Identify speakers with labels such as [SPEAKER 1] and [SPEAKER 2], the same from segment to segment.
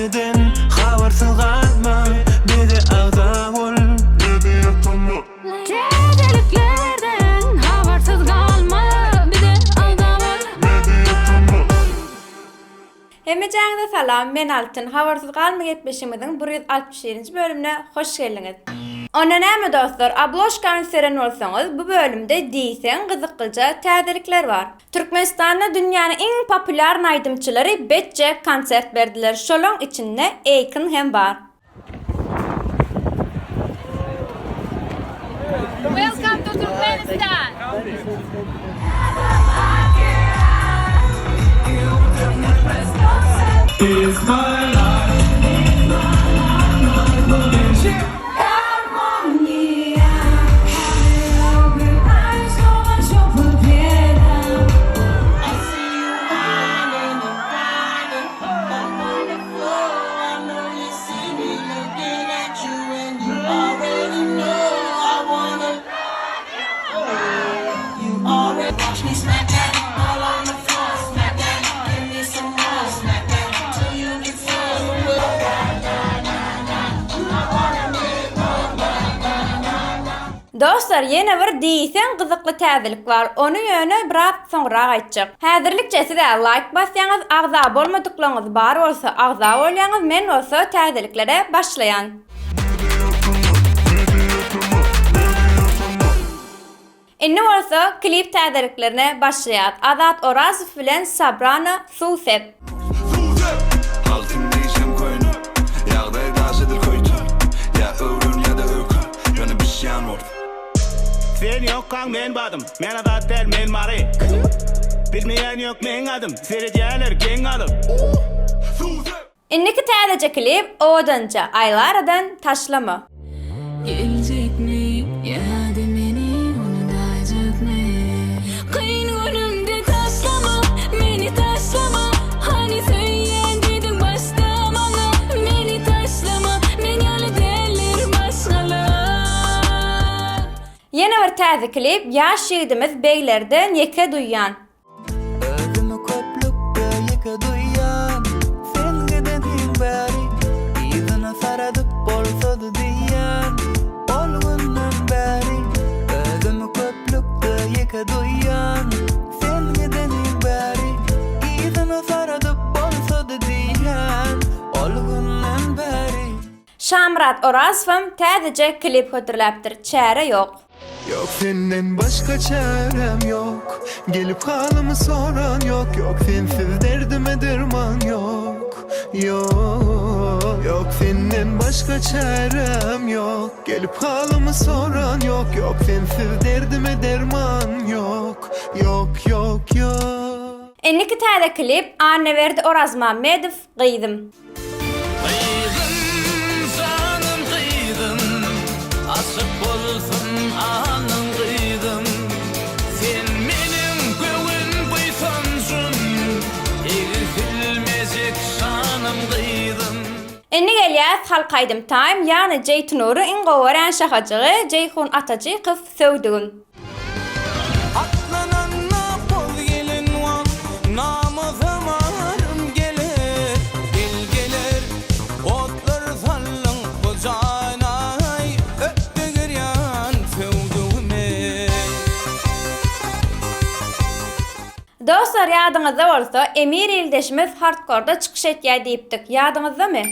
[SPEAKER 1] Täzeliklerden habarsyz galma bize agza bol.
[SPEAKER 2] Täzeliklerden habarsyz galma bize agza bol.
[SPEAKER 3] Hemmejaňyza salam men Altyn habarsyz galma gepleşigimiziň 161-nji bölümine hoş geldiňiz. Onda näme dostlar obložkany seren bolsaňyz bu bölümde diýseň gyzyklyja täzelikler bar. Türkmenistanda dünýäniň iň populýarny aýdymçylary betjek konsert berdiler şolaň içinde Akon hem bar.
[SPEAKER 2] Welcome to Turkmenistan!
[SPEAKER 3] Dostlar ýene bir diýseň gyzykly täzelik bar ony ýöne biraz soňrak aýtjak. Häzirlikçe sizä laýk basýaňyz agza bolmadyklaňyz bar bolsa agza bolýaňyz men bolsa täzeliklere başlaýan. Indi bolsa klip täzeliklerine başlaýas. Azat Orazow bilen Sabrana Suw sep.
[SPEAKER 1] Suw sep! Altyn geýsem köýnek, Ýagdaý daş edil köýten. Ýa öwren ýa-da öýken, Ýöne bişýän bolsa.
[SPEAKER 4] Sen ýokkaň men badym, Men azat däl men mary. Bilmeýän ýok meň adym, Seredýäler geň galyp.
[SPEAKER 1] Suw sep!
[SPEAKER 3] Indiki täzeje klip owadanja Aýlaradan taşlama.
[SPEAKER 2] Geljekmi ýa-da meni unudaýjakmy? Kyn günümde taşlama, meni taşlama Hany söýýän diýdiň başda maňa Meni taşlama, men ýaly däldir başgalar.
[SPEAKER 3] Ýene bir täze klip ýaş ýigidimiz Beglerden ýeke duýýan.
[SPEAKER 1] Özümi köplükde ýeke duýýan Sen gideniň bäri Yzyna saradyp bolsady diýýän Ol günden bäri Özümi köplükde ýeke duýýan Sen gideniň bäri Yzyna saradyp bolsady diýýän Ol günden bäri.
[SPEAKER 3] Şamyrat Orazowam täzeje klip hödürläpdir çäre ýok.
[SPEAKER 1] Ýok senden başga çärem ýok Gelip halymy soran ýok Ýok sensiz derdime derman ýok Ýok Ýok senden başga çärem ýok Gelip halymy soran ýok Ýok sensiz derdime derman ýok Ýok ýok ýok.
[SPEAKER 3] Indiki täze klip Annaberdi Orazmammedow Gyzym.
[SPEAKER 1] Gyzym janym gyzym Aşyk bolsun alnyň gyzym Sen meniň göwün buýsanjym Egsilmejek şanym gyzym.
[SPEAKER 3] Indi gelýäs halk aýdym time ýagny Jeýtunuryň iň gowy görýän şahajygy Jeýhun Atajykow Söwdügim.
[SPEAKER 1] Atlananda boz gelen wagt Namazam arym geler, el geler Otlar saldyň bu jana-aý Ötde girýän söwdügime.
[SPEAKER 3] Dostlar ýadyňyzda bolsa Emir ildeşimiz hardkorda çykyş etýä diýipdik ýadyňyzdamy?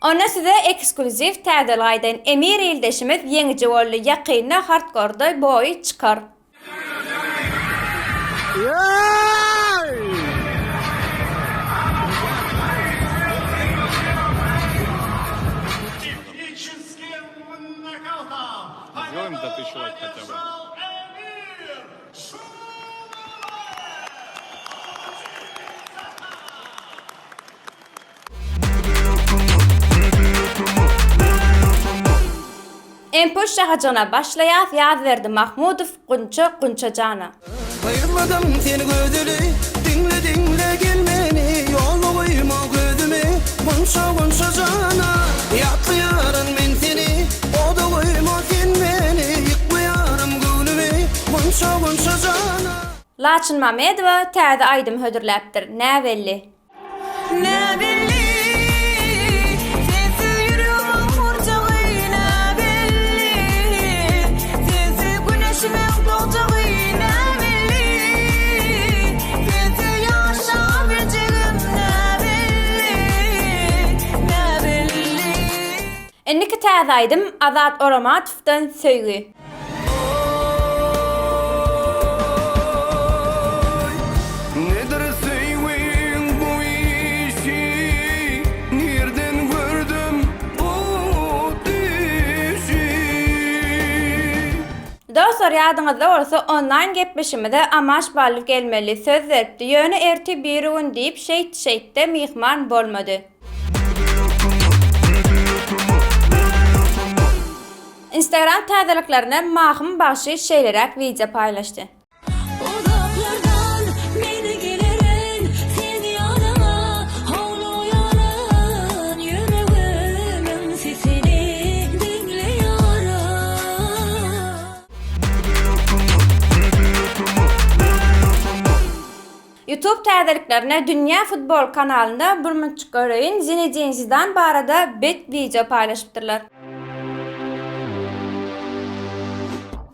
[SPEAKER 3] Onda size eksklýuziw täzelik aýdaýyn Emir ildeşimiz ýeňiji boldy ýakynda hardkorda boýy çykar. Empuş şahajygyna başlaýas Ýazberdi Mahmudow Gunça Gunça jana.
[SPEAKER 1] Aýyrmadym seni gözeli Diňle diňle gel meni Ýolda goýma gözümi Gunça Gunça jana Ýatlaýaryn men seni Oda goýma sen meni Ýykmaýaryn göwnümi Gunça Gunça jana.
[SPEAKER 3] Laçyn Mamedowa täze aýdym hödürläpdir. Näbelli.
[SPEAKER 1] Näbelli.
[SPEAKER 3] Indiki täze aýdym Azat Oramatowdan Söýgi.
[SPEAKER 1] Nedir söýgiň bu işi, Nirden gördüm bu düşi.
[SPEAKER 3] Dostlar ýadyňyzda bolsa onlaýn gepleşimize Amaş Ballyk gelmeli söz beripdi ýöne ertir birigün diýip şeýtdi şeýtde myhman bolmady. Instagram täzeliklerinde Mahym bagşy şeýleräk wideo paýlaşdy.
[SPEAKER 2] Uzaklardan men gelerin seň ýanyňa howlugýaryn ýüregimiň sesini diňle ýarym.
[SPEAKER 3] Youtube täzeliklerine Dünýä futbol kanalynda bir munçuk göreýin Zinedin Zidan barada bet wideo paýlaşypdyrlar.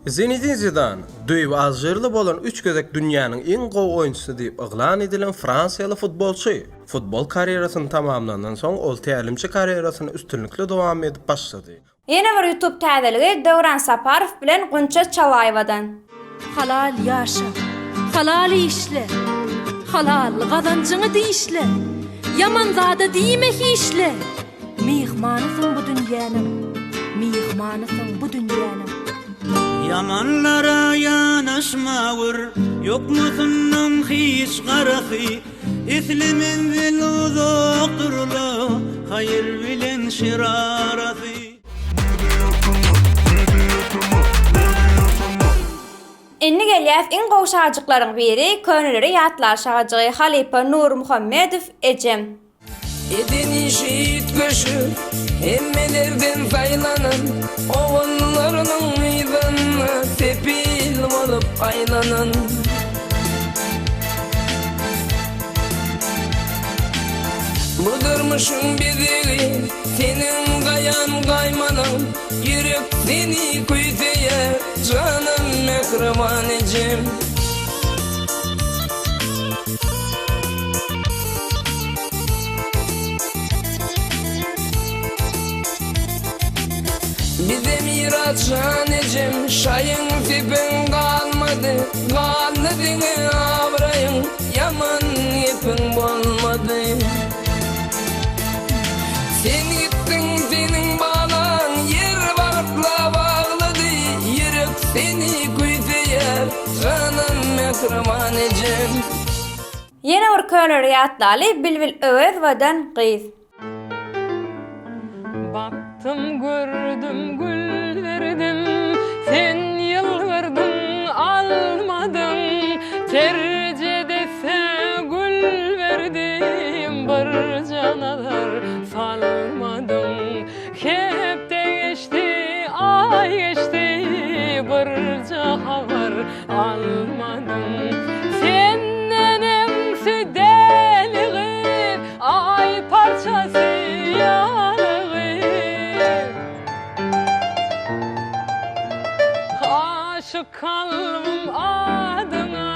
[SPEAKER 5] Zinedin Zidan, düýbi alžirli bolan üç gezek dünýäniň iň gowy oýunçysy diýip yglan edilen fransiýaly futbolçy. Futbol karýerasyny tamamlandan soň ol tälimçi karýerasyny üstünlikli dowam edip başlady.
[SPEAKER 3] Ýene bir YouTube täzeligi Döwran Saparow bilen Gunça Çalaýewadan.
[SPEAKER 6] Halal ýaşa, halal işle, Halal gazanjyňy dişle, Ýaman zada diýme hiçle, Myhmanysyň bu dünýäniň, Myhmanysyň bu dünýäniň.
[SPEAKER 1] Ýamanlara ýanaşma gör, Ýokmusynyň hiç garasy, Esli menzil uzakdyr-la, Haýyr bilen şer arasy.
[SPEAKER 3] Indi gelýäs iň gowy şajyklaryň biri köneleri ýatlar şajygy halypa Nury Muhammedow ejem.
[SPEAKER 7] Eden işi üýtgeşik, hemmelerden saýlanan, Ogullarynyň yzynda sepil bolup aýlanan. Bu durmuşyň bezegi, seniň gaýan gaýmalaň, Ýürek seni küýseýär, janym mähriban ejem. Bize miras jan ejem, şaýyň sepiň galmady, Galdy diňe abraýyň, ýaman gepiň bolmady. Sen gitdiň seniň balaň ýer bagytlap aglady, Ýürek seni küýseýär, janym mähriban ejem.
[SPEAKER 3] Ýene bir köneleri ýatlaly Bilbil Öwezowadan Gyz.
[SPEAKER 8] Bakdym gördüm gül berdim sen ýylgyrdyň almadyň Terje desse gül berdim birje nazar salmadyň Hepde geçdi aý geçdi birje habar Almadyň senden öňsi däli gyz Aý parçasy ýaly gyz Aşyk kalbym adyňa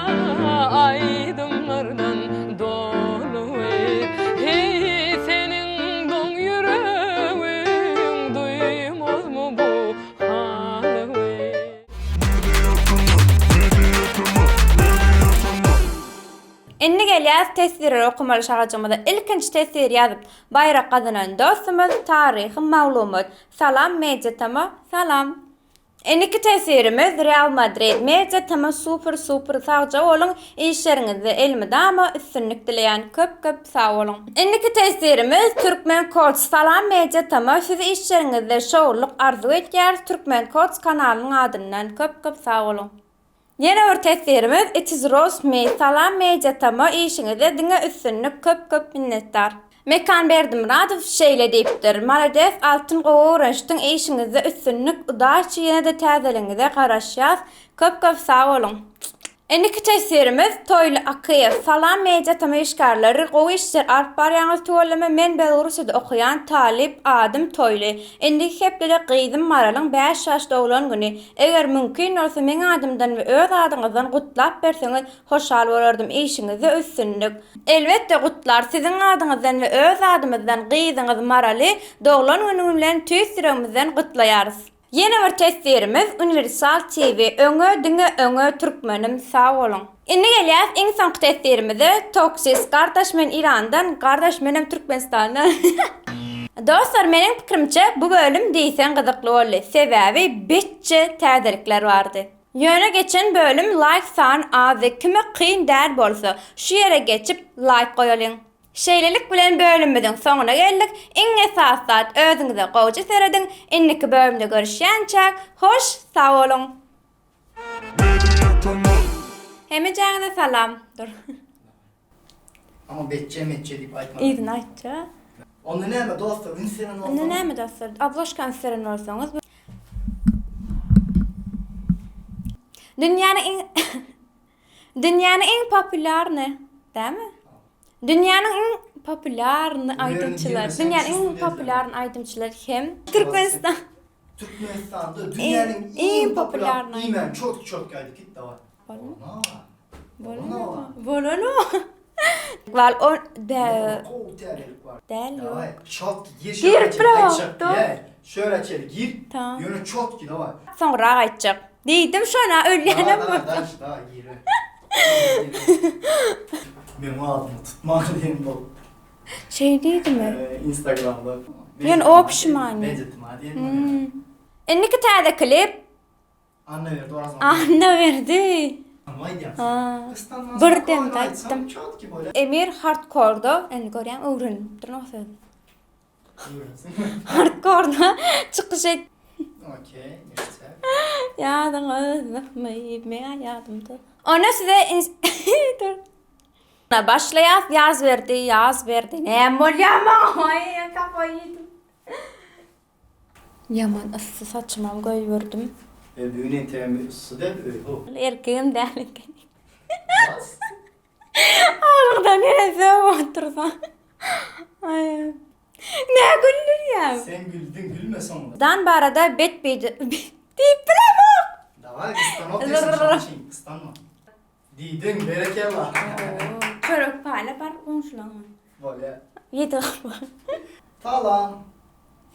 [SPEAKER 8] Aýdymlardan doly gyz Heý seniň doň ýüregiň Duýmazmy bu halyňy.
[SPEAKER 3] Indi gelýäs teswirleri okamaly şagajygymyza ilkinji teswir ýazyp baýrak gazanan dostumyz taryhy maglumat salam media tama salam Indiki teswirimiz Real Madrid media tama super super sagja boluň işleriňizde elmydama üstünlik dileýän köp köp sag boluň. Indiki teswirimiz Türkmen Koç salam media tama siz işleriňizde şowlulyk arzuw etýäris Türkmen Koç kanalynyň adyndan köp köp sag boluň. Ýene bir teswirimiz It is Rose me salam media tama işiňizde diňe üstünlik köp köp minnetdar. Mekan Berdimyradow şeýle diýipdir, Malades Altyn gowy öwrenişdiň işiňizde üstünlik udaçi ýene-de täzeligiňize garaşýas köp köp sag boluň. Indiki teswirimiz Toýly Akyýew. Salam Media TM işgärleri gowy işler alyp barýaňyz tüweleme men Belarussiýada okaýan talyp adym Toýly. Indiki hepdede gyzym Maralyň 5 ýaş doglan güni. Eger mümkin bolsa meň adymdan we öz adyňyzdan gutlap berseňiz hoşal bolardym işiňizde üstünlik. Elbetde gutlar siziň adyňyzdan we öz adymyzdan gyzyňyz Maraly doglan güni bilen tüýs ýüregimizden gutlaýarys. Ýene bir teswirimiz Uniwersal TV öňe diňe öňe türkmenim sag boluň. Indi gelýäs iň soňky teswirimize Toksis gardaş men Irandan gardaş menem Türkmenistandan Dostlar meniň pikirimçe bu bölüm diýseň gyzykly boldy sebäbi betje täzelikler bardy. Ýöne geçen bölüm laýk sany azdy kime kyn däl bolsa şu ýere geçip laýk goýalyň. Şeýlelik bilen bölümimiziň soňuna geldik. Iň esasy zat özüňize gowja serediň. Indiki bölümde görüşýänçäk hoş sag boluň. Hemejäňize salam. Dur.
[SPEAKER 9] Ama betje metje diýip aýtmadym.
[SPEAKER 3] Yzyny aýtja.
[SPEAKER 9] Onda näme dostlar üns beren bolsaňyz.
[SPEAKER 3] Onda näme dostlar obložka üns beren bolsaňyz. Dünýäniň iň Dünýäniň iň populýarny, dämi? Dünýäniň iň populýarny aýdymçylary, dünýäniň iň populýarny aýdymçylary hem Türkmenistan.
[SPEAKER 9] Türkmenistanda dünýäniň iň populýarny. Iýmän çot çot aýdyp git daway.
[SPEAKER 3] Bolma. Bolany. Wal o dä.
[SPEAKER 9] Gowy täzelik bar.
[SPEAKER 3] Däl ýok.
[SPEAKER 9] Çot gir.
[SPEAKER 3] Girip bilemok.
[SPEAKER 9] Şöyle içeri gir. Ýöne çot gir daway.
[SPEAKER 3] Soňrak aýtjak. Diýdim şona ölýänem
[SPEAKER 9] bolsam. Daş da gire. Men adymy tutma diýen bol.
[SPEAKER 3] Şeý diýdimi?
[SPEAKER 9] Instagramda.
[SPEAKER 3] Men opşmany.
[SPEAKER 9] Benzetdim ha diýen. Hmm.
[SPEAKER 3] Indiki täze klip.
[SPEAKER 9] Annaberdi Orazmammet.
[SPEAKER 3] Annaberdi.
[SPEAKER 9] Ha.
[SPEAKER 3] Bir demde aýtdym. Emir hardkorda, indi görýäň öwrenipdir o sözi. Hardkorda çykyş et.
[SPEAKER 9] Okey, neyse.
[SPEAKER 3] Ýadyňyzdamy? Men ýadymda. Onda size dur. Başlaýas Ýazberdi, Ýazberdi. Näme bolýar maňa? Aý, kafayy ýedim. Ýaman yssy saçymam goýberdim.
[SPEAKER 9] E, bu gün entegem yssy däl öý-how.
[SPEAKER 3] Erkegem däl eken. Agyrdan ýene sögüp otursa. Aý. Nä güldürýäň?
[SPEAKER 9] Sen güldüň, gülme soňra.
[SPEAKER 3] Dan barada bet beýdi diýip bilemok.
[SPEAKER 9] Daway gyssanok diýsin şonuň üçin gyssanma. Diýdiň, berekella.
[SPEAKER 3] Çörek paýla bar goňşulaňa.
[SPEAKER 9] Bolýa.
[SPEAKER 3] Ýedi
[SPEAKER 9] Salam.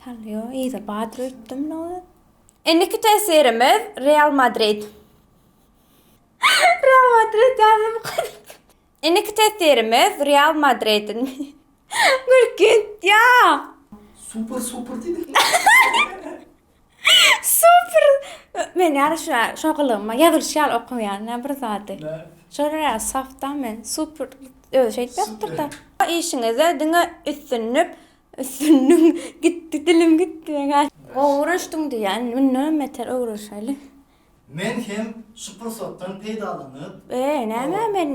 [SPEAKER 3] Salýo, yza badyr öýtdüm la. Indiki teswirimiz Real Madrid. Real Madrid ýazdym. Indiki teswirimiz Real Madrid. Gülkünç ýa.
[SPEAKER 9] Super super diýdim.
[SPEAKER 3] Super. Men ýaly şu şo gylygyma ýazylyş ýaly okaýan nä bir zady. Şol ýaly safda men super özi şeýdip ýazypdyr-da. Işiňizde diňe üstünlik üstünlik gitdi dilim gitdi. Gowy öwrenişdiň diýýän mundanam beter öwrenişeli.
[SPEAKER 9] Men hem şu pursatdan peýdalanyp.
[SPEAKER 3] Eý, näme men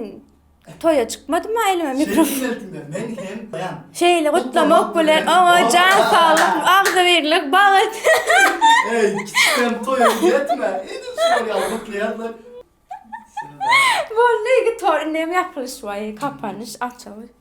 [SPEAKER 3] toýa çykmadym-a elime mikrofon.
[SPEAKER 9] Şeýle diýmeldiň-de, men hem baýan.
[SPEAKER 3] Şeýle gutlamak bilen oňa jan saglyk, agzybirlik, bagyt.
[SPEAKER 9] Eý, kiçikem toýa ýetme, edil şular ýaly gutlaýarlar.
[SPEAKER 3] Boldy, ýigit toý, indem ýapylyş waý, kapanyş, açylyş.